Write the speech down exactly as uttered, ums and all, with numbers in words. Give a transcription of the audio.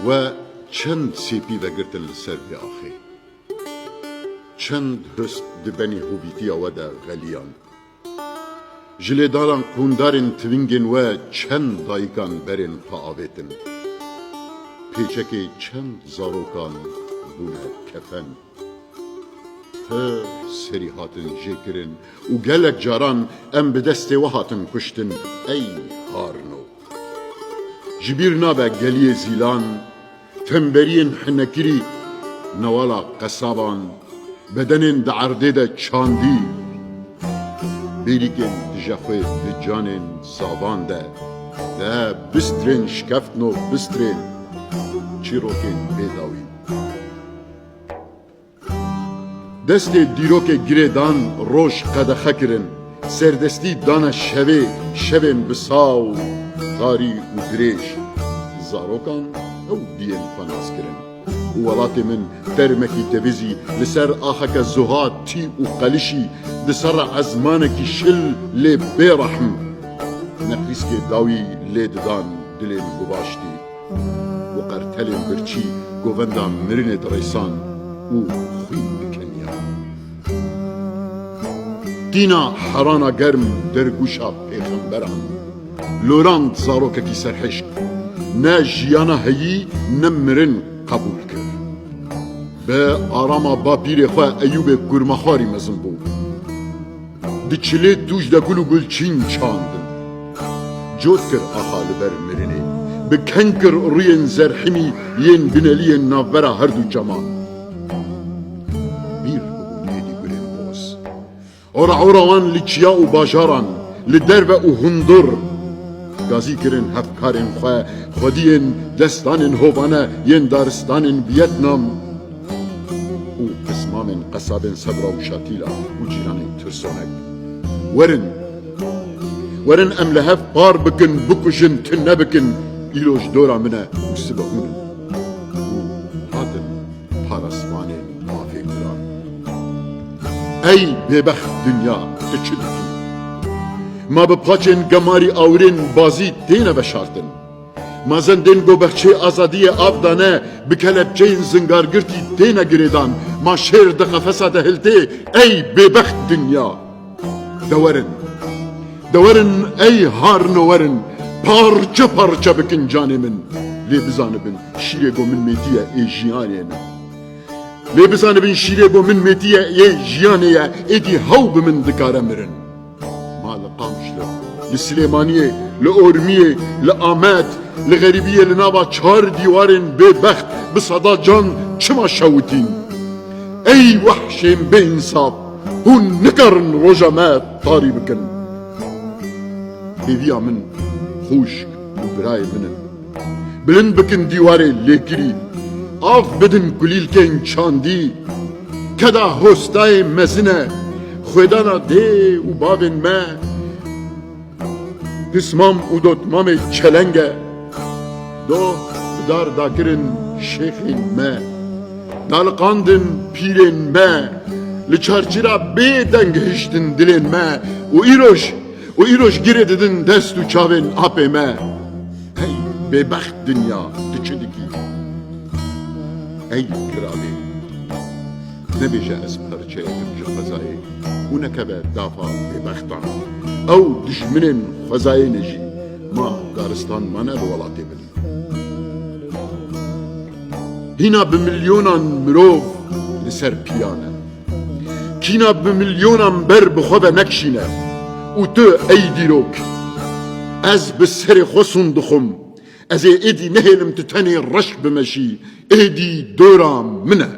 We çend sêpî vegirtin li ser vê axê. Çend hust di benî hovîtiya we de xeliyan. Ji lêdaran qûndarên tivingên we çend dayikan berên xwe avêtin. Pêçekê çend zarokan bûne kefen. Pir serî hatin jêkirin û gelek caran em bi destê we hatin kuştin, ey harno. Ji bîr nabe geliyê Zîlan, temberiyên hinekirî, newala qesaban, bedenên di erdê de çandî, bêrîkên dije xwe di canên zavan de, de bistrên şikeftno bistrên, çîrokên bêdawî. Destê dîrokê girêdan roj qedexe kirin, serdestî dane şevê, şevên bi saw, tarî û dirêj. Zarokan ew diyên xwe nas kirin. Û welatê min termekî tevî zî li ser axeke zuha tî û qelişî, di serre ezmanekî şil lê bêrehm, neqîskê dawî lê didan dilên guvaştî. Û qertelên birçî govenda mirinê direysan û xwîn dikeniyan. Tîna herana germ dergûşa pêxemberan, lorand zarokekî serhişk, ne jiyana heyî ne mirin qebûl kir. Bi arama bapîrê xwe Eyûbê Kurmaxwarî mezin bû. Di çilê tûj de gul û gulçîn çandin. Cot kir axa li ber mirinê. Bi keng kir rûyên zerhimî yên bineliyên navbera her du çeman. Bîr bûbûn êdî gulên boz. Ora ora wan li çiya û bajaran, li derve û hundur. Gazî kirin hevkarên xwe, xwediyên destanên hovane yên daristanên Vietnam û pismamên qesabên Sebra û Şatîla û cîranên tirsonek. Werin, werin em li hev par bikin, bikujin, tune bikin, îro ji dora min e û sibe hûn in. Û hatin parasvanên mafê guran. Ey bêbext dinya, tu çi dikî? Ma bi paçên gemarî awirên bazî têne veşartin? Ma zendên go bexçê azadiyê av dane, bi kelepçeyên zingargirtî têne girêdan? Ma şêr di qefesa de hiltê? Ey bêbext dinya! De werin, de werin, ey harno werin, parçe parçe bikin canê min. Lê bizanibin şîrê go min mêtiye ê jiyanê ne. Lê bizanibin şîrê go min mêtiye ê jiyanê ye, êdî hew bi min dikare mirin. Ma li Qamişlo, li Silêmaniyê, li Ormiyê, li Amed, li xerîbiyê li nava çar dîwarên bêbext bi seda can çima şewitîn? Ey wehşên bêînsaf, hûn nikarin roja me tarî bikin. Hêviya min, xwişk û birayê min in. Bilind bikin dîwarê lêkirî. Av bidin kulîlkên çandî. Keda hostayê mezin e. Xwedana dê û bavên me. Pismam û dotmamê çeleng e. Doh bi dar dakirin şêxên me. Daliqandin pîrên me. Li çarçira bêdeng hiştin dilên me. Û îroj, û îroj girê didin dest û çavên apê me. Hey bêbext dinya, tu çi dikî? Ey kiravê, nebêje ez parçeyek im ji xwezayê û nekeve dafa bêbextan. Ew dijminên xwezayê ne jî, ma daristan mane li welatê min. Hîna bi milyonan mirov li ser piyan e. Kîna bi milyonan ber bi xwe ve nekişîne. Û tu ey dîrok, ez bi serê xwe sûn dixwim. Ez ê êdî nehêlim tu tenê reş bimeşî. Êdî dora min e.